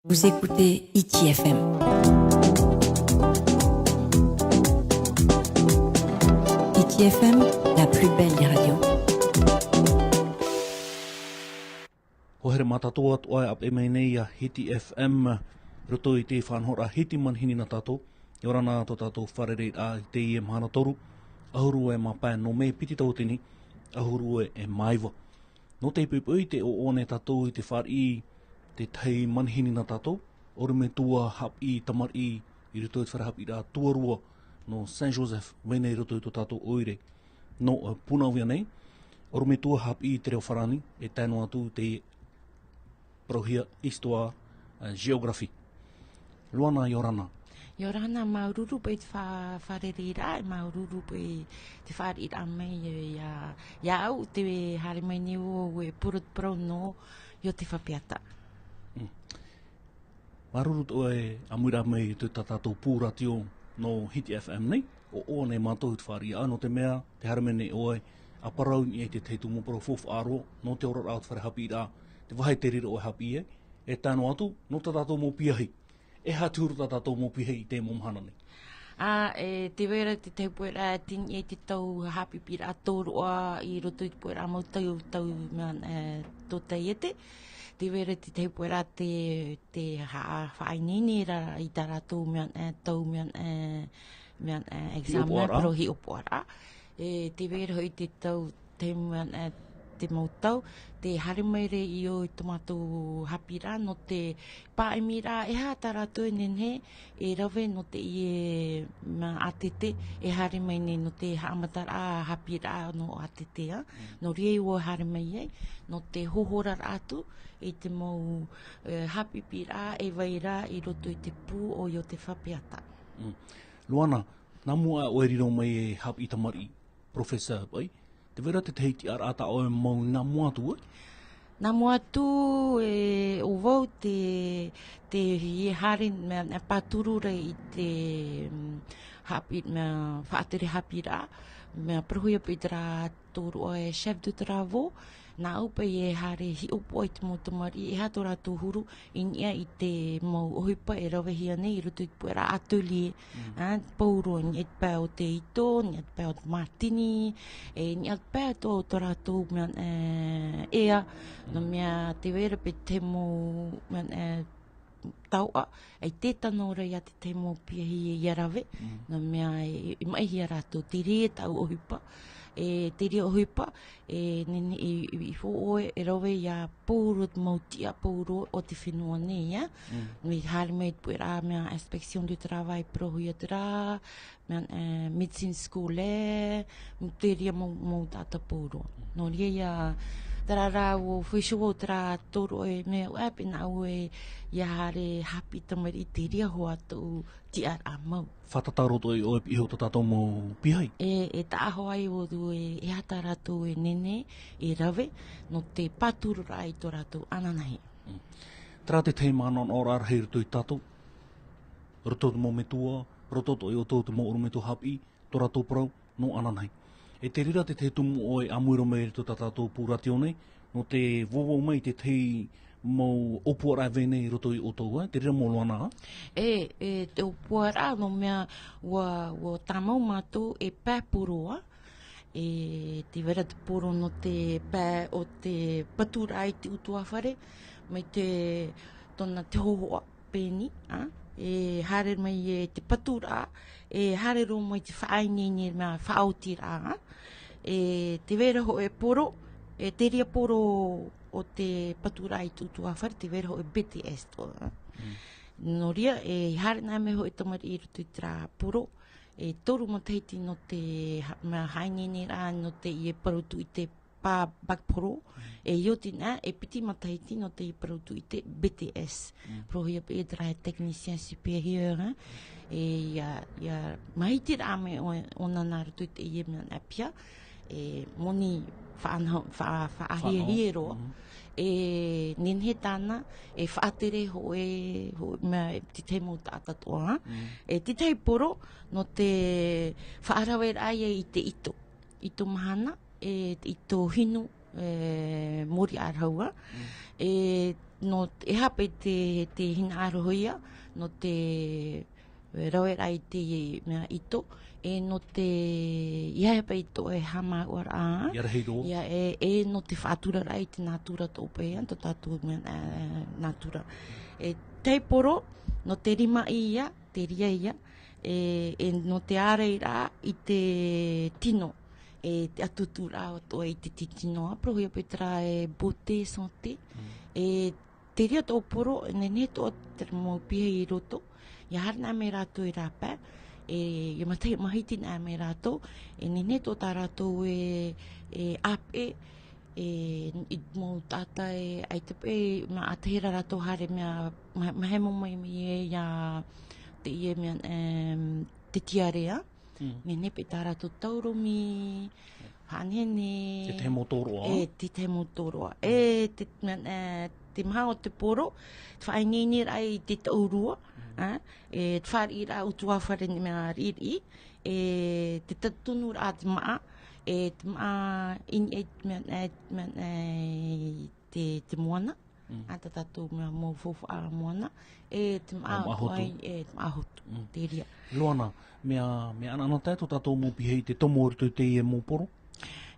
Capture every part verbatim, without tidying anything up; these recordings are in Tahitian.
Vous écoutez Hiti F M. Hiti F M, la plus belle des radios. Hoa here mā tātou atoʻa e ʻāpeʻe mai nei ia Hiti F M, roto i te faʻanahoraʻa Hiti Manihini nā tātou. ʻIa ora na tō tātou fārereiraʻa i teie mahana toru, ʻahuru e mā pae nō Mē piti tauatini, ʻahuru e mā iva. Nō te poʻipoʻi, tē ʻoaʻoa nei tātou i te fāriʻi i te tahi manihini nā tātou, ʻorometua haʻapiʻi tamariʻi i roto i te fare haʻapiʻiraʻa tuarua nō Saint Joseph, vai nei i roto i tō tātou ʻoire nō, ā, Punaauia nei. ʻOrometua haʻapiʻi i te reo farāni, e tae noa atu i te parauhia histoire, ā, géographie. Luana, ʻia ora na. ʻIa ora na, māuruuru paʻi i te fā-, fārereiraʻa, e māuruuru paʻi i te fāriʻiraʻa mai, e, ia, ia au, tē haere mai nei vau e poro te parau nō Io Te Fapeata. Mm. Māuruuru atoʻa e ʻāmuiraʻa mai i tā tātou pū rātio nō Hiti F M nei, ʻoaʻoa nei mātou i te fāriʻiraʻa, nō te mea, tē haere mai nei ʻoe, ʻa parau i niʻa i te tahi tumu parau faufaʻa roa, nō te oraraʻa o te fare haʻapiʻiraʻa, te vāhi tē reira ʻoe e haʻapiʻi ai, e tae noa atu, nō tā tātou mau piahi. E aha te huru tā tātou mau piahi i teie mau mahana nei? Ā, e, tē vai ra te tahi poʻeraʻa, tē niʻa i te tau haʻapiʻiraʻa tauroa i roto i te poʻeraʻa mau tau, tau mea, e, tōtaiete. Tē vai ra te tahi poʻeraʻa tē, tē ha-, faʻaineine ra i tā rātou mea, e, tau mea, e, mea, e, examen, hiʻopoʻaraʻa. Parau hiʻopoʻaraʻa. E, tē vai ra hoʻi te tau te mea, e, te mau tau, tē haere mai ra ʻoe i tō mātou haʻapiʻiraʻa, nō te pāʻimiraʻa, e aha tā rātou e nehenehe e rave nō teie mea ʻātete, e haere mai nei nō te haʻamataraʻa haʻapiʻiraʻa nō ʻātete, ā. Mm. Nō reira ʻoe e haere mai ai, nō te hohoraraʻa atu i te mau, e, haʻapiʻiraʻa e vai ra i roto i te pū o Io Te Fapeata. Mm. Luana, nā mua ʻoe e riro mai e haʻapiʻi tamariʻi, Professor paʻi, tē vai ra te tahi tiʻaraʻa tā ʻoe e mau nā mua atu, ē? Nā mua atu, e, ʻo vau tē, tē haere mea, e pāturu ra i te, mm, haʻapiʻi-, mea, faʻatere haʻapiʻiraʻa, mea parauhia paʻi terā tauroa e chef de travaux, nāʻu paʻi e haere hiʻopoʻa i te mau tamariʻi, e aha tō rātou huru, i niʻa i te mau ʻohipa e ravehia nei i roto i te poʻeraʻa atelier, Mm. ā, pauroa, i niʻa i te pae o te ito, i niʻa i te pae o te mātini, e i niʻa i te pae atoʻa o tō rātou mea, e, ea, nō Mm. mea tē vai ra paʻi te mau mea, e, taoʻa, e tē tano ra ia te tahi mau piahi ia rave, Mm. nō mea e, e maʻihia rātou, te reira tāʻu ʻohipa, e te reira ʻohipa, e nehenehe i, i, i hōʻē e rave ia pauroa te mau tiʻa pauroa o te fenua nei, ia. Mm. Mea haere mai te poʻeraʻa mea inspection du travail, parauhia terā, mea, e, médecine scolaire, te reira mau, mau taʻata pauroa. Nō reira ia, terā rā ʻua faʻaʻite vau terā tauroa e mea, ʻua ʻāpī nāʻu e, ia haere haʻapiʻi tamariʻi i te reira hoʻi tōʻu tiʻaraʻa mau. Fātata roa atoʻa ʻoe e piʻi iho i tā tātou mau piahi. E, e taʻa hoʻi ʻo tū e, e aha tā rātou e nehenehe e rave, nō te pātururaʻa i tō rātou ananahi. Mm. Terā te tahi manaʻo, manaʻo rahi i roto ia tātou, roto i te mau metua, roto atoʻa ia ʻoutou te mau ʻorometua haʻapiʻi, tō rātou parau, nō ananahi. E te reira te tahi tumu ʻoe e ʻāmui ra mai i roto i tā tātou pū rātio nei, nō te vauvau mai i te tahi mau ʻōpuaraʻa e vai nei i roto ia ʻoutou, ē? Te reira mau Luana, ā? E, e, te ʻōpuaraʻa, nō mea ʻua, ʻua tāmau mātou e pae poro, ā? E tē vai ra te poro nō te pae o te paturaʻa i te ʻutuāfare, mai te, tōna te hōhoʻa pēni, ā, e haere mai e te paturaʻa, e haere roa mai te faʻaineine mea faʻaotiraʻa, ā. E tē vai ra hōʻē poro, e te reira poro o te paturaʻa i te ʻutuāfare, tē vai ra hōʻē B T S atoʻa, ā. Mm. Nō reira, e haere noa mai hōʻē tamariʻi i roto i terā poro, e toru matahiti nō te ha-, mea haʻaineineraʻa nō teie parau tūʻite pā bac pro, Mm. e ʻoia hoʻi nā, e piti matahiti nō te parau tūʻite B T S. Mm. Parauhia paʻi terā e technicien supérieur, ā. E ia, ia maitaʻi ra mai ʻo, ʻōna nā roto i teie mea nā pia, e moni faʻanaho-, faʻa-, faʻahiahia roa. Faʻanaho. Mm. E nehenehe tāna, e faʻatere hōʻē, hōʻē mea, te tahi mau taʻata atoʻa, ā. Mm. E te tahi poro, nō te faʻaraveraʻa ia i te ito. Ito mahana, e, ito hinu, e, mōriʻa ra hoʻi. Mm. E, no te, e aha paʻi te, te hinaʻaro hoʻi ia, no te, e, rave raʻa i te mea ito, e no te, e aha paʻi tō e haʻamāuʻaraʻa. Ia rahi roa. Ia, e, e no te faʻatura raʻa i te natura tō paʻi, tō tātou mea, e, natura. E, te poro, no te rimaʻī ia, te reira ia, e, e no te ārairaʻa i te tino, e te ʻatuʻaturaʻa atoʻa i te tino, a, parauhia paʻi terā e beauté santé, e te reira tō poro, e nehenehe atoʻa te mau piha i roto, ia haere anaʻe mai rātou i rāpae, e, ia matahi-, mahiti anaʻe mai rātou, e nehenehe atoʻa tā rātou e, e ʻāpeʻe, e, i te mau taʻata e, ʻaita paʻi, mea ʻātahi rā rātou haere mea, ma-, mahemo mai mai e ia, te ia mea, em, te tiare, a. Mm. Nehenehe paʻi tā rātou tauromi, haʻanehenehe. Te tahi mau tōroʻa. E, te tahi mau tōroʻa. E, te, mea, e, te maha o te poro, te faʻaineineraʻa i te taʻurua, a, e, te fāriʻiraʻa ʻutuāfare mea riʻiriʻi, e, te tautunuraʻa te māʻa, e, te māʻa i niʻa i te mea, e, mea, e, te, te moana, Mm. a tā tātou mea mau faufaʻa moana, e te māʻa Mau māʻa hotu. Ai, e te māʻa hotu, Mm. te reira. Loana, mea, mea ʻanaʻanatae tō tātou mau piha i te tomo i roto i teie mau poro?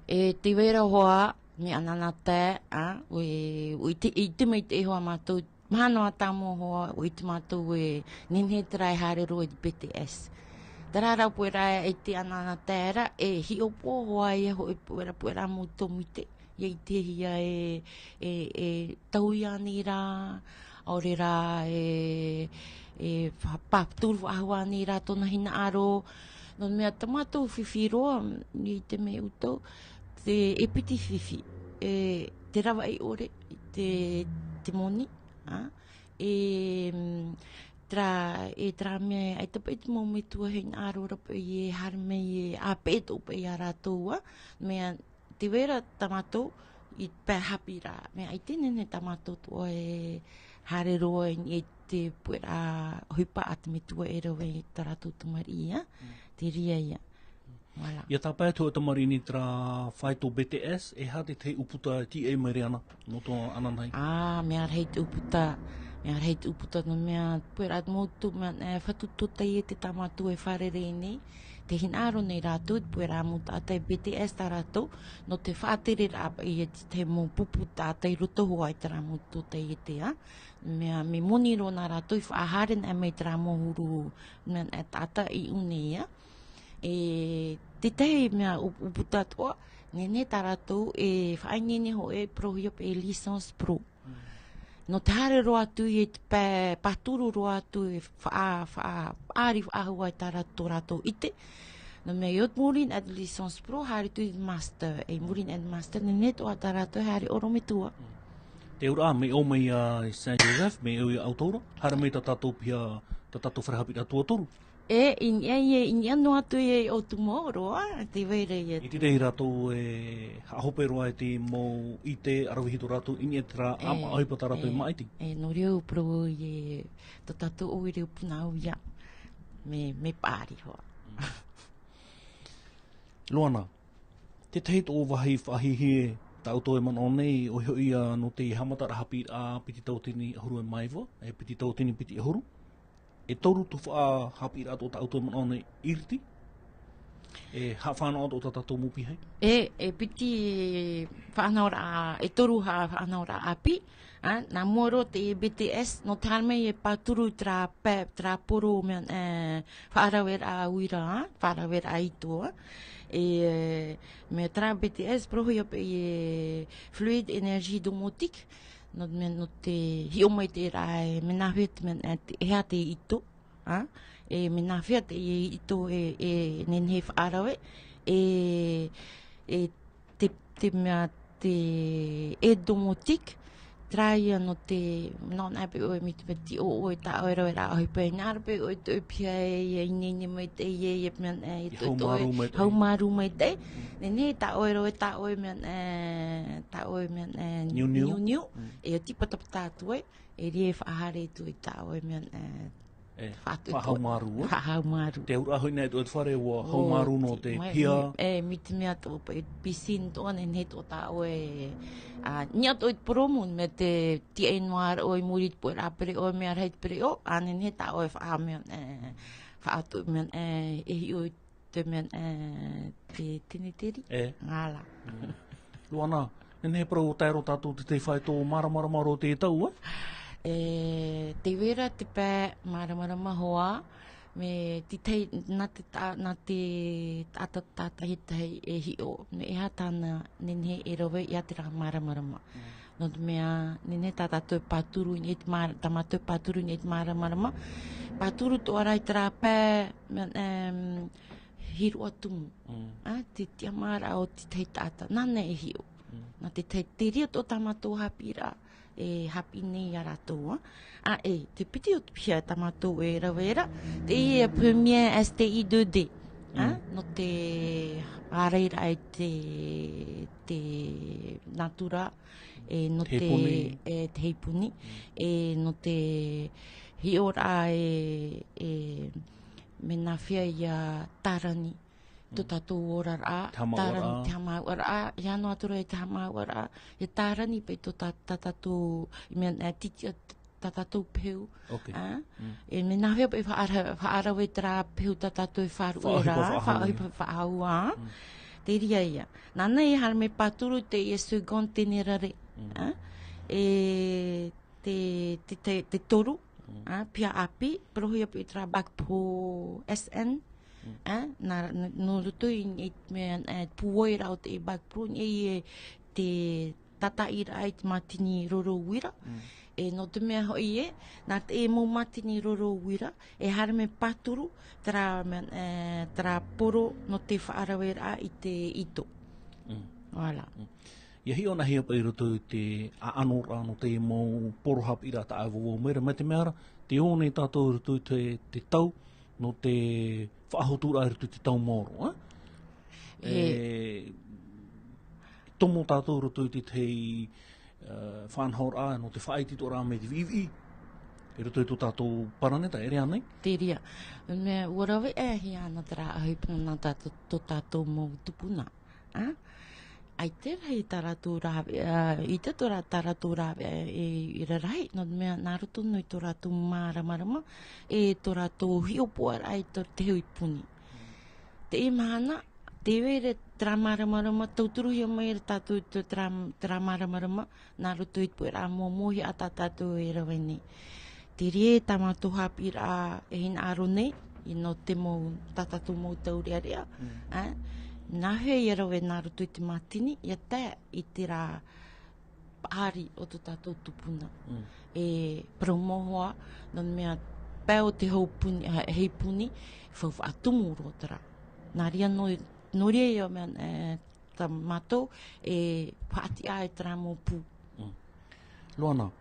E tē vai ra hoʻi, mea ʻanaʻanatae, a, ʻoe, ʻoe i te, i te mea i te iho a mātou, mahana ʻa tāmau hoʻi, ʻoe i te mātou e nehenehe terā e haere roa i te B T S. Terā rā pū rā e te ʻanaʻanatae ra, e hiʻopoʻa hoʻi ia hoʻi pū rā, pū rā mau tōmite. Ia i te hia e, e, e tauiā nei rā, ʻaore rā e, e fa-, pāturu faʻahou ānei rā tōna hinaʻaro. Nō te mea tā mātou fifi roa, i te mea ʻoutou, te, e piti fifi, e, te ravaʻi ʻore, te, te moni, a? E, mm, terā, e terā mea, ʻaita paʻi te mau metua hinaʻaro ra paʻi e haere mai e ʻāpeʻe atoʻa paʻi ia rātou, a? Mea, tē vai ra tā mātou i te pae haʻapiʻiraʻa. Mea ʻaita e nehenehe tā mātou atoʻa e haere roa i te pū ra ʻohipa a te metua e rave i tā rātou tamariʻi, a? Mm. Te reira ia. Voilà. Ia tāpae atu e tamariʻi nei terā faito B T S, e aha te tahi ʻūputa e tīaʻi maere ana, nō tōna ananahi? Ā, mea rahi te ʻūputa, mea rahi te ʻūputa nō te mea, pū ra mau tō, mea, e, fatu tō teie te tā mātou e fārerei nei, tē hinaʻaro nei rātou, pū ra mau taʻata e B T S tā rātou, nō te faʻatereraʻa paʻi i te tahi mau pupu taʻata i roto hoʻi i terā mau tō teie te, a, mea, mea moni roa nā rātou i faʻahaere anaʻe mai terā mau huru, mea, e, taʻata i ʻō nei, a. E, te tahi mea ʻū-, ʻūputa atoʻa, nehenehe tā rātou e faʻaineine hoʻi, e parauhia paʻi e licence pro. Mm. Nō te haere roa atu i te pae, pāturu roa atu e faʻa-, faʻa-, faʻaʻari faʻahou ai tā rā-, tō rātou ʻite. Nō te mea, i muri aʻe i te licence pro, haere atu i te master, e i muri aʻe i te master, nehenehe atoʻa tā rātou e haere ʻorometua. Mm. Te auraʻa, mea ʻō mai ia Saint Joseph, mea ʻō ia ʻoutou ra, haere mai tā tātou piha, tā tātou fare haʻapiʻiraʻa tuatoru. E, i niʻa ia, i niʻa noa atu ia i ʻOutumaoro, a, tē vai ra ia. I te tahi rātou e haʻahope roa i te mau ʻite, ʻaravihi tō rātou, i niʻa i terā E, ʻāmaʻa ʻohipa tā rātou e, e māʻiti. E, nō reira au parau au ia, tā tātou ʻoire o Punaʻauia, mea, mea paʻari hoʻi. Loana, te tahi atoʻa vāhi faʻahihie tā ʻoutou e manaʻo nei, ʻoia hoʻi ia nō te haʻamataraʻa haʻapiʻiraʻa piti tauatini ʻahuru e mā iva, e piti tauatini piti ʻahuru. E toru tō faʻa-, haʻapiʻiraʻa atoʻa tā ʻoutou e manaʻo nei i ʻIriti. E haʻafānaʻo atoʻa tā tātou mau piha. E, e piti faʻanahoraʻa, e toru ha-, faʻanahoraʻa ʻāpī, a, nā mua roa te B T S, nō te haere mai e pāturu i terā pae, terā poro mea, e, faʻaraveraʻa uira, a, faʻaraveraʻa ito, a. E, mea terā B T S, parauhia paʻi e fluide énergie domotique, nō, mea, nō te hiʻo maitaʻi ra e mea nāhea te mea, e, te, e aha te ito, a? E mea nāhea te ito e, e nehenehe e faʻarave, e, e te, te mea, te aide domotique, terā ia nō te, nō nā paʻi ʻoe mai te mea tiʻo ʻoe tā ʻoe raveraʻa ʻohipa, e nā reira paʻi ʻoe tō ʻoe piha e, e ineine maitaʻi e, e mea, e, e Ia tō, tō ʻoe haumārū maitaʻi. Haumārū maitaʻi. Mm. Nehenehe tā ʻoe rave, tā ʻoe mea, e, tā ʻoe mea, e, Niuniu. Niuniu. Mm. E oti patapata atu ai, e rave faʻahaere atu i tā ʻoe mea, e, E, faʻatu-, faʻahaumārū, e? Faʻahaumārū. Te auraʻa hoʻi nei tō te fare, ʻua haumārū nō te piha. E, mai te mea tō, e, piscine tō, nehenehe tō tā ʻoe, ā, ʻia tō te poromu, mea te tiaʻi noa ra ʻoe i muri i te puʻeraʻa pereʻoʻo, mea rahi te pereʻoʻo, ā, nehenehe tā ʻoe faʻahaumārū, e, faʻatu-, mea, e, e hiʻo i te mea, e, te tiniteri. E. Ā lā. Mm. Luana, nehenehe parau ʻo tae roa tātou te tahi faʻaitoito māramarama roa te tau, e? E, tē vai ra te pae māramarama hoʻi, mea te tahi, nā te ta-, nā te taʻata tātaʻitahi e hiʻo, mea e aha tāna nehenehe e rave ia terā māramarama. Mm. Nō te mea, nehenehe tā tātou e pāturu i niʻa i te māra-, tā mātou e pāturu i niʻa i te māramarama. Pāturu atoʻa ra i terā pae, mea, em, hīroʻa tumu. Mm. Ā, te tiʻamāraʻa o te tahi taʻata. Nāna e hiʻo. Mm. Nā te tahi, te reira atoʻa tā mātou haʻapiʻiraʻa, e haʻapiʻi nei ia rātou, ā. Ā, e, te piti o te piha tā mātou e rave ra, teie premier S T I deux D. Ā, mm, nō te ārairaʻa i te, te natura, e nō te, heipuni. E, te heipuni, mm, e nō te hiʻoraʻa e, e, mea nāhea ʻia tārani tō, mm, tātou oraraʻa, te haʻamāuʻaraʻa. Tārani te haʻamāuʻaraʻa, ʻia noa atu ra i te haʻamāuʻaraʻa, ʻia tārani paʻi tō tā, tā tātou, i mea, e, titi, tā tātou pehu, ok, ā? Mm. E, mea nāhea paʻi faʻara-, faʻarave terā pehu tā tātou e faʻaruʻe ra, faʻaʻohipa, faʻaʻohipa, faʻaʻohipa, faʻaʻau, ā? Mm. Te reira ia. Nāna e haere mai pāturu teie second ténéré, mm, ā? E te, te, te, te toru, mm, ā, piha ʻāpī, parauhia paʻi terā bac pro S N, mm, ā, nā, nō, nō roto i, i te mea, e, pūai ra o te bac pro, e, e te tātaʻiraʻa i te mātini roro uira. Mm. E, nō te mea hoʻi ē, nā te mau mātini roro uira, e haere mai pāturu terā, mea, e, terā poro nō te faʻaraveraʻa i te ito. Mm. Voilà. Mm. ʻIa hiʻo nāhea paʻi i roto i te ʻaʻanoraʻa nō te mau poro haʻapiʻiraʻa tā ʻoe e vauvau mai ra, mai te mea ra, tē ō nei tātou i roto i te, te tau, nō te faʻahoturaʻa i roto i te tau maoro, ā? E, e tomo tātou i roto i te tahi, ā, faʻanahoraʻa nō te faʻaitoitoraʻa mai te viʻiviʻi, i roto i tō tātou paraneta, e rave ānei? Te reira. Mea, ʻua rave ʻē hia ana terā ʻohipa nā tātou, tō tātou mau tupuna. Ā? ʻAita e rahi tā rātou rāveʻa, ā, ʻaita tō rā-, tā rātou rāveʻa e, e rarahi, nō te mea, nā roto noa i tō rātou māramarama, e tō rātou hiʻopoʻaraʻa i tō te hui puni. Teie mahana, tē vai ra terā māramarama, tauturuhia mai ra tātou i tō terā, terā māramarama, nā roto i te puʻeraʻa mōmoʻa tā tātou e rave nei. Te reira tā mātou haʻapiʻiraʻa e hinaʻaro nei, i nō te mau, tā tātou mau taureʻareʻa, mm, ā, nāhea ʻia rave nā roto i te mātini, ʻia tae i terā paʻari o tō tātou tupuna. Mm. E parau mau hoʻi, nō te mea pae o te hau puni, ā, heipuni, faufaʻa tumu roa terā. Nā reira nō, nō reira ia mea, e, tā mātou e faʻatiʻa i terā mau pū. Mm. Luana,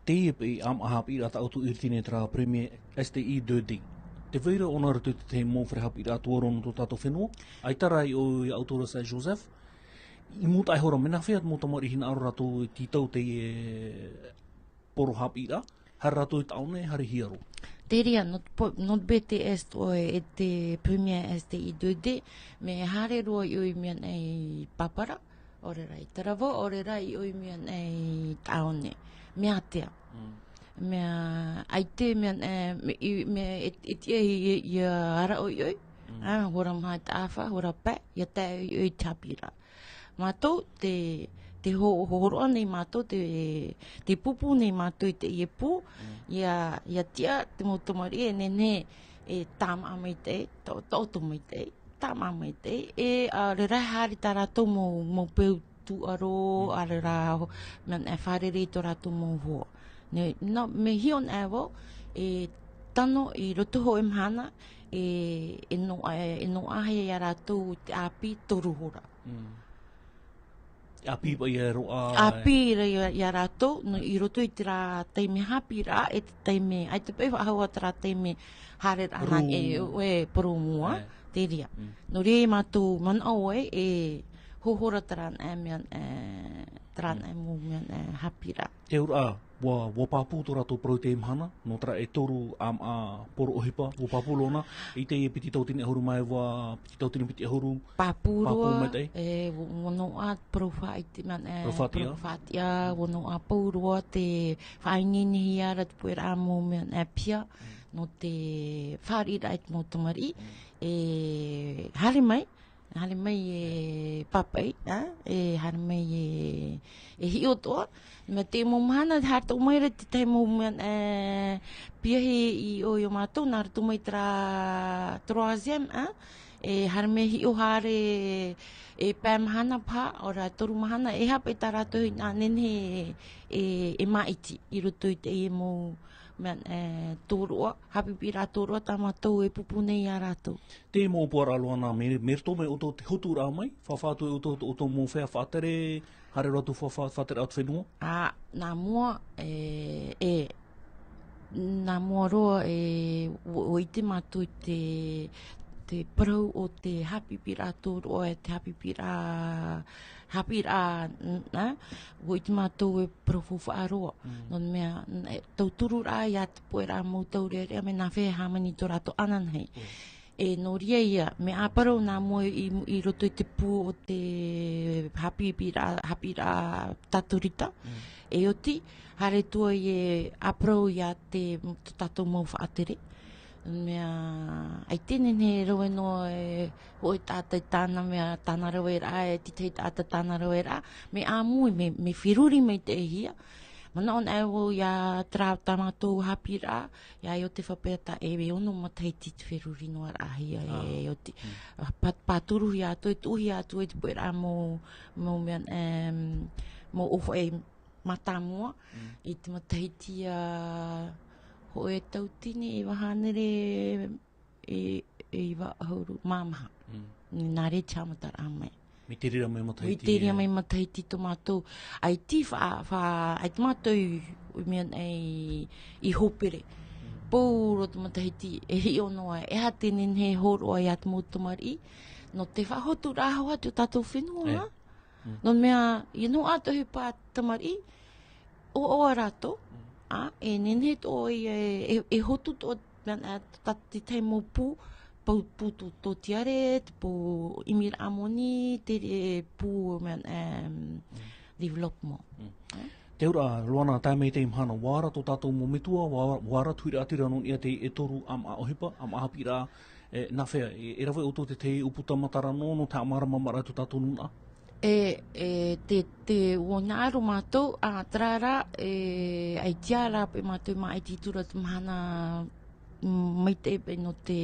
teie paʻi ʻāmaʻa haʻapiʻiraʻa tā ʻoutou i ʻiriti nei terā premier S T I deux D. Tē vai ra ʻōna i roto i te tahi mau fare haʻapiʻiraʻa tuarua nō tō tātou fenua, ʻaita rā i ʻō ia ʻoutou ra Saint Joseph, i mūtaʻa iho ra, mea nāhea te mau tamariʻi hinaʻaro rātou i tītau teie poro haʻapiʻiraʻa, haere rātou i Taʻone, haere i Hiaro. Te reira, nō te po-, nō te B T S ʻoe e te premier S T I deux D, mea haere roa ʻoe i mea nei i Papara, ʻaore rā i Taravao, ʻaore rā ʻoe i mea nei i Taʻone. Mea ātea. Mm. Mea, ʻaita mea, e, me, i, mea, e, e tiʻa i, i, ʻia ara ʻoe, ʻoe. Mm. Ā, hora maha i te ʻāfa, hora pae, ʻia tae ʻoe i te haʻapiʻiraʻa. Mātou, te, te ho-, hōroʻa nei mātou, te, te pūpū nei mātou i teie pū, mm, ʻia, ʻia tiʻa te mau tamariʻi e nehenehe e tāmā maitaʻi, tō, tō, tō maitaʻi, tāmā maitaʻi, e, ā, rarahi haere tā rātou mau, mau peu tūʻaro, mm, ʻaore rā, mea, e fārerei i tō rātou mau hoa. Nē, nā, mea hiʻo ana vau, e tano i roto hōʻē mahana, e, e nō, e, e noaʻahia ia rātou te ʻāpī toru hora. Mm. ʻĀpī paʻi ia roa. ʻĀpī ra ia, ia rātou, nō, i roto i terā taime haʻapiʻiraʻa, e te taime, ʻaita paʻi faʻahou ā terā taime haereraʻa, porōmu, e, e, porōmu ā, e, te reira. Mm. Nō reira mātou manaʻo ē, e hōhora terā, e, mea, e, terā, mm, mau mea, e, haʻapiʻiraʻa. Te auraʻa, ʻUa, ʻua pāpū tō rātou parau i teie mahana, nō terā e toru ʻāmaʻa poro ʻohipa, ʻua pāpū Luana, i teie piti tauatini ʻahuru mā iva, piti tauatini piti ʻahuru. Pāpū Pāpū roa, maitaʻi. E, ʻua, ʻua noaʻa parau faʻaʻite, man, e, Parau faʻatiʻa. Parau faʻatiʻa, ʻua noaʻa pauroa te faʻaineinehia ra te puʻeraʻa mau mea, e, piha, nō te fāriʻiraʻa i te mau tamariʻi, e, haere mai, haere mai e pāpaʻi, a, e haere mai e, e hiʻo atoʻa. Mea te mau mahana, haere atoʻa mai ra te tahi mau mea, e, piahi i ʻō i ō mātou, nā roto mai terā troisième, a, e haere mai hiʻo haere e pae mahana paha, ʻaore rā toru mahana, e hape tā rātou i nā nehenehe e, e, e māʻiti i roto i te mau mea, e, tōroʻa, haʻapiʻiraʻa tōroʻa tā mātou e pūpū nei iā rātou. Te mau ʻōpuaraʻa Luana, mea, mea roto mai ʻoutou te hoturaʻa mai, faʻaʻite atu e ʻoutou, ʻoutou mau feiā faʻatere, haere roa atu faʻa-, faʻa-, faʻatere atu fenua? Ā, nā mua, e, e, nā mua roa, e, ʻua, ʻua ʻite mātou i te, te parau o te haʻapiʻiraʻa tōroʻa, e te haʻapiʻiraʻa, haʻapiʻiraʻa, n-, ā, ʻua ʻite mātou e parau faufaʻa roa. Mm. Nō te mea, n-, e, tauturu rā iā te puʻeraʻa mau taureʻareʻa, mea nā hea e hāmani tō rātou ananahi. Mm. E, nō reira ia, mea ʻāparau nā mua i, i roto i te pū o te haʻapiʻiraʻa, haʻapiʻiraʻa Tatorita. Mm. E oti, haere atu ai e ʻāparau iā te, tō tātou mau faʻatere. Mea, ʻaita e nehenehe e rave noa e hōʻē taʻata i tāna mea, tāna raveraʻa, e te tahi taʻata tāna raveraʻa, mea ʻāmui, mea, mea feruri maitaʻihia. Manaʻo anaʻe vau iā terā tā mātou haʻapiʻiraʻa, ʻia ʻite faʻapeʻe tā e, e ono matahiti te feruri noa raʻa hia e, ā, e oti. Mm. Pā-, pāturuhia atu, e tuʻuhia atu e te puʻeraʻa mau, mau mea, em, mau ʻōfaʻi mātāmua, mm, i te matahiti, ā, hōʻē tauatini iva hānere e, e iva ʻahuru mā maha. Mm. Nā reira te haʻamataraʻa mai. Mai te reira mai matahiti, mai te reira e, mai matahiti tō mātou. ʻAita fa-, fa-, ʻaita mātou i, i mea nei i hōpere. Mm. Pauroa te matahiti, e hiʻo noa, e aha te nehenehe e hōroʻa iā te mau tamariʻi. Nō te faʻahoturaʻa hoʻi tō tātou fenua, e, ā? Mm. Nō te mea, ʻia noaʻa te ʻohipa tamariʻi, ʻoaʻoa rātou, mm, ā, e nehenehe atoʻa e, e, e hotu atoʻa, ā, tā te tahi mau pū, pū, pū tō, tōtiare, te pū ʻimiraʻa moni, te re-, pū, mea, em, mm, développement. Mm. Ā? Te auraʻa, Luana, tae mai teie mahana, ʻua ara tō tātou mau metua, ʻua, ʻua ara te huiraʻatira nō niʻa i te, e toru ʻāmaʻa ʻohipa, ʻāmaʻa haʻapiʻiraʻa, e, nā hea, e, e rave ʻoutou te tahi ʻūputa matara noa, nō te haʻamāramarama i tō tātou nūnaʻa? E, e, te, te, ʻua hinaʻaro mātou, ā, terā rā, e, ʻaita rā, paʻi mātou i māʻiti atu ra te mahana, mm, maitaʻi paʻi nō te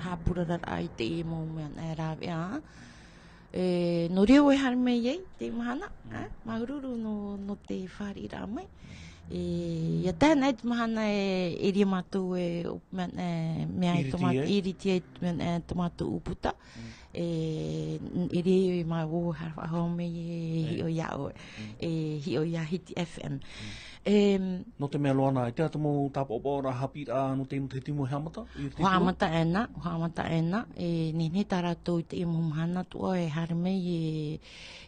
haʻapurararaʻa i te mau mea, e, rāveʻa. E, nō reira e haere mai ai, te mahana, mm, ā, māuruuru nō, nō te fāriʻiraʻa mai. E, ʻia tae anaʻe te mahana e, e ʻere mātou e, o, mea, e, mea i tō mā-, iriti ai. Iriti ai, mea, e, tō mātou ʻūputa. Mm. E, n-, ʻere mā vau e haere faʻahou mai e, e, hiʻo iā ʻoe. Mm. E, hiʻo iā Hiti F M. Mm. Em, nō te mea Luana, ʻaita te mau tāpaʻopaʻoraʻa haʻapiʻiraʻa nō te, nō te timo e haʻamata? I te timo? Haʻamata ʻē na, haʻamata ʻē na. E, nehenehe tā rātou i te mau mahana atoʻa e haere mai e,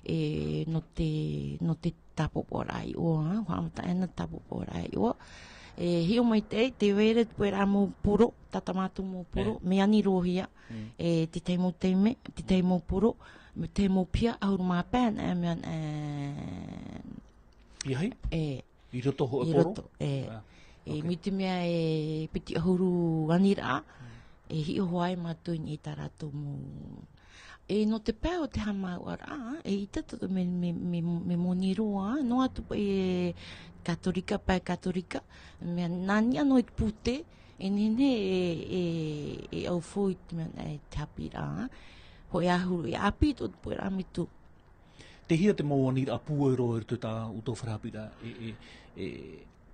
e, nō te, nō te tāpaʻopaʻoraʻa iʻoa, ā, haʻamata ʻē na tāpaʻopaʻoraʻa iʻoa. E, hiʻo maitaʻi, tē vai ra te puʻeraʻa mau poro, tā, tā mātou mau poro, e, mea ani roa hia. Mm. E, te tahi mau taime, te tahi mau poro, te tahi mau piha, ʻahuru mā pae, e, mea, e, piahi? E. I roto hōʻē poro? I roto, e. Ā, e, ok. Mai te mea e piti ʻahuru aniraʻa, mm, e hiʻo hoʻi mātou i tā rātou mau. E, nō te pae o te haʻamāuʻaraʻa, e ʻaita atoʻa mea, mea, mea, mea moni roa, noa atu paʻi e Katorika, pae Katorika, mea nā niʻa noa i te pūtē, e nehenehe e, e, e ʻaufau i te mea, e te haʻapiʻiraʻa, hōʻē ʻahuru, e ʻāpī atoʻa te puʻeraʻa metua. Tei hea te mau aniraʻa pūai roa i roto i tā ʻoutou fare haʻapiʻiraʻa e, e, e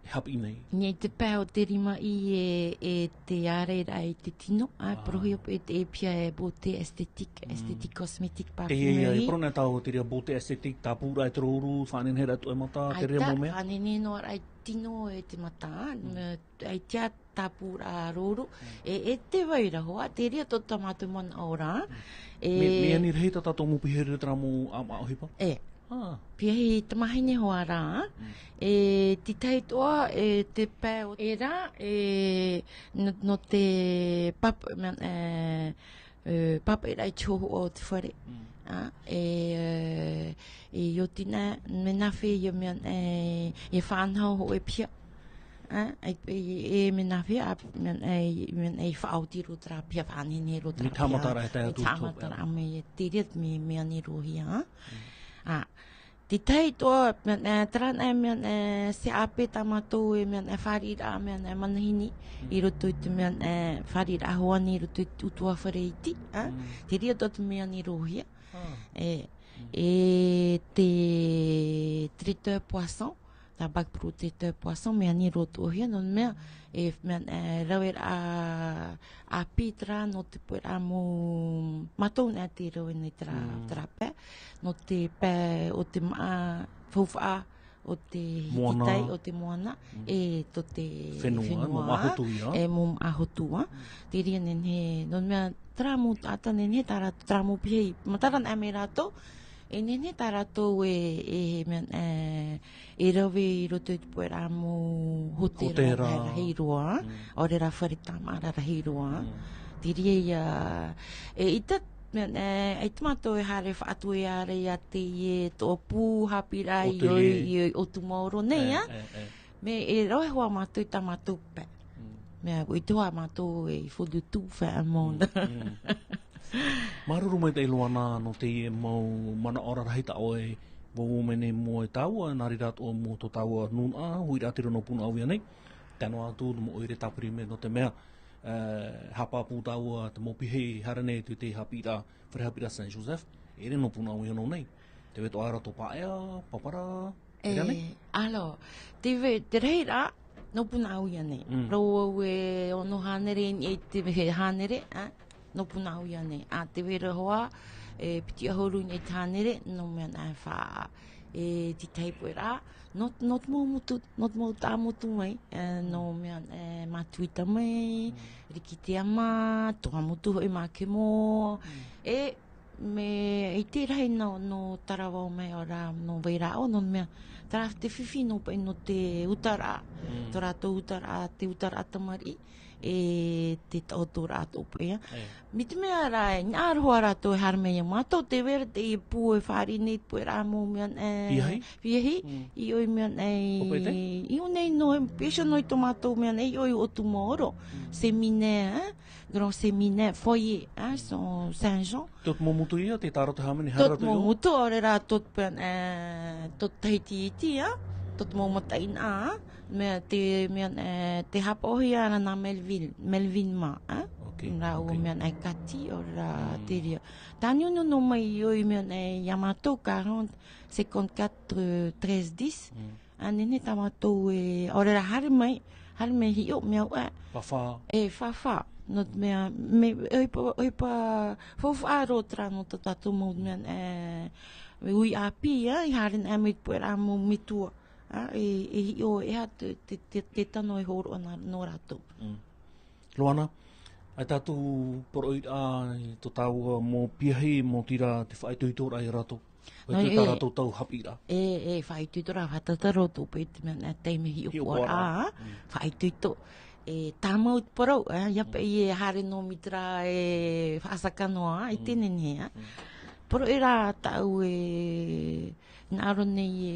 haʻapiʻi nei? Nei te pae o te rimaʻī e, e te ārairaʻa i te tino, ā, ā, parauhia paʻi e te, e piha e beauté esthétique, mm, esthétique cosmétique, parfumerie. Tei hea, e parau nei tāua te reira beauté esthétique, tāpūraʻa i te rouru, faʻanenehe ra atoʻa e mata, te reira mau mea? ʻAita, faʻanenehe noa ra i te tino e te mata, mm, ā, ʻaita tāpūraʻa rouru, mm, e, e tē vai ra hoʻi, te reira atoʻa tā mātou manaʻo ra, mm, e. Mea, mea ani rahi tā tātou mau piha i roto i terā mau ʻāmaʻa ʻohipa? E. Piahi tamahine hoʻi rā, e, te tahi atoʻa, e, te pae o, e rā, e, nō, nō te pap-, mea, e, e, pāpaʻiraʻa i te hōhoʻa o te fare. E, e, i ʻō tina, mea nāfea ia mea, e, e faʻanaho hōʻē piha. E, e, e, mea nāfea, a, mea, e, mea, e faʻaoti roa terā piha, faʻanehenehe roa terā piha. Mea haʻamataraʻa e tae atu i te hōpeʻa. Haʻamataraʻa mai e te reira, mea, mea ani roa hia, a. A, te tahi atoʻa, mea, e, terā nā, mea, e, se ʻāpī tā mātou e, mea, e, fāriʻiraʻa, mea, e, manihini, i roto i te, mea, e, fāriʻiraʻa hoani, i roto i te ʻutuāfare iti, a. Te reira atoʻa te mea ani roa hia. E, e te traiteur poisson, tā bac pro traiteur poisson, mea ani roa atoʻa hia, nō te mea, e, mea, e, raveraʻa ʻāpī terā nō te puʻeraʻa mau, mātou nā te rave nei terā, terā pae, nō te pae o te māʻa faufaʻa o te hititai, o te moana, e tō te fenua, fenua, mau māʻa hotu ia. E mau māʻa hotu, a. Te reira nehenehe, nō te mea, terā mau taʻata nehenehe, tā rā-, terā mau piahi, matara nā mai rātou, e nehenehe tā rātou e, e, mea, e, e rave i roto i te puʻeraʻa mau hōtēra, hōtēra. Rahi, rahi roa, ʻaore rā fare tāmāʻaraʻa rahi roa. Te reira ia, e, i te, mea, e, i te mātou e haere faʻatueraʻa i teie tōpū haʻapiʻiraʻa i ʻō, i ʻō Tumaoro nei, a. Mea e rave hoʻi mātou i tā mātou pae. Mea, ʻua ʻite hoʻi mātou e, il faut de tout faire au monde. Māuruuru maitaʻi Loana nō teie mau manaʻo rarahi tā ʻoe e vauvau mai nei mua i tāua, nā reira atoʻa mau tō tāua nūnaʻa, huiraʻatira nō Punaʻauia nei. Tae noa atu, nō mau ʻoire tāpiri mai nō te mea, e, haʻapāpū tāua te mau piahi e haere nei atu i te haʻapiʻiraʻa, fare haʻapiʻiraʻa Saint Joseph, e ʻere nō Punaʻauia noa nei. Tē vai atoʻa ra tō Paea, Papara, e, alors, tē vai, te rahiraʻa, nō Punaʻauia nei. Rau au e ono hānere i niʻa i te hānere, a, nō Punaʻauia nei. A, tē vai ra hoʻi, e, piti ʻahuru i niʻa i te hānere, nō mea nā e fā, e, te tahi puʻeraʻa, nō, nō te mau motu, nō te mau taʻamotu mai, e, nō mea, e, Matuita mai, Rikiteama, Tuamotu hoʻi, Makemo, e, mea i te rahi nō, nō Taravao mai, ʻaore rā, nō Vairaʻo, nō mea, terā te fifi nō paʻi nō te utaraʻa, tō rātou utaraʻa, te utaraʻa tamariʻi, e te taʻotoraʻa atoʻa paʻi, a. Mai te mea rā, e, nā roa rātou e haere mai ia mātou, tē vai ra teie pū e fāriʻi nei te puʻeraʻa mau mea, e, piahi? Piahi, i ʻō i mea, e, i ʻō nei nō, e, pēʻere nō i tō mātou mea, e, i ʻō i ʻō Tumaoro, séminaire, e, grand séminaire, foyer, e, Saint-Jean. Tō te mau motu ia, tē tā ra te hāmani, haere rātou i ʻō? Tō te mau motu, ʻaore rā, tō te, e, tō te Tahiti iti, a, tō te mau mataʻeinaʻa, a. Mea te, mea, e, tē haʻapaʻohia ra nā Melvin, Melvin mā, a? Rāua mea, e, Kati, ʻaore rā, te reira. Tāniuniu noa mai i ʻō i mea, e, ia mātou, quarante, cinquante-quatre, treize, dix. A, nehenehe tā mātou e, ʻaore rā, haere mai, haere mai hiʻo, mea au, e. Fā fā. E, fā fā. Nō te mea, mea, ʻohipa, ʻohipa faufaʻa roa terā nō tā tātou mau mea, e, ui ʻāpī, a, i haere nei mai te puʻeraʻa mau metua. A, e, e hiʻo, e aha te, te, te, te tano e hōroʻa nā, nō rātou. Loana, ʻaita atu poroʻi ra i tō tāua mau piahi, mau tīrā, te faʻaitoitoraʻa ia rātou. Nō, ʻaita tā rātou tau haʻapiʻiraʻa. E, e, faʻaitoitoraʻa, faʻatataro tō paʻi te mea, e, taime hiʻopoʻaraʻa, faʻaitoito. E, tāmau te parau, e, ia paʻi e haere noa mai terā e faʻasaka noa, e te nehenehe, a. Poroʻi ra tāʻu e, nā ʻō nei e,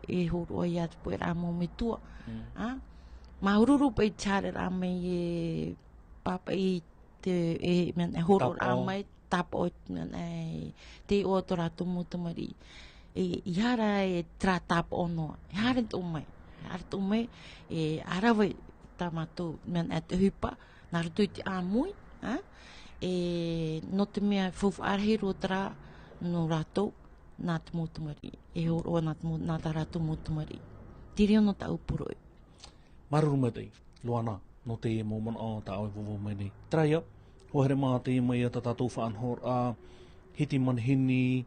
e hōroʻa ia te puʻeraʻa mau metua, a. Māuruuru paʻi te haereraʻa mai e pāpaʻi te, e, mea, e hōroʻaraʻa mai, tāpaʻo, mea, e, te iʻoa tō rātou mau tamariʻi. E, ʻeiaha rā e terā tāpaʻo noa. E haere atoʻa mai. E haere atoʻa mai, e ʻārava tā mātou, mea, e te ʻohipa, nā roto i te ʻāmui, a? E, nō te mea faufaʻa rahi roa terā nō rātou, nā te mau tamariʻi. E hōroʻa nā te mau, nā tā rātou mau tamariʻi. Te reira nō tāʻu poroʻi. Māuruuru maitaʻi, Loana, nō te mau manaʻo tā ʻoe e vauvau mai nei. Terā ia, hoa here mā teie mai ia tā tātou faʻanahoraʻa, hiti manihini,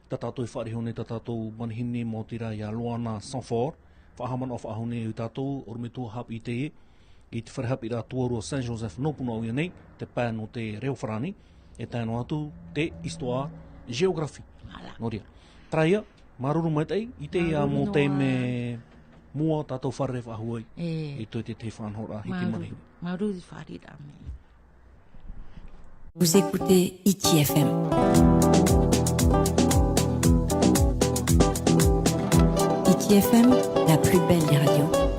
tā tātou e faʻaroʻo nei tā tātou manihini, maoti rā ia Loana Sanford, faʻahaʻamanaʻo faʻahou nei ia tātou, ʻorometua haʻapiʻi teie, i te fare haʻapiʻiraʻa tuarua Saint Joseph nō Punaʻauia nei, te pae nō te reo farāni, e tae noa atu te histoire, géographie. Voilà. Nō reira. Terā ia, Māuruuru maitaʻi, i teie mau taime mua tātou fārerei faʻahou ai. E. I tō te, te faʻanahoraʻa hiki mai. Māuruuru, māuruuru i te fāriʻiraʻa mai. Vous écoutez Hiti F M. Hiti F M, la plus belle des radios.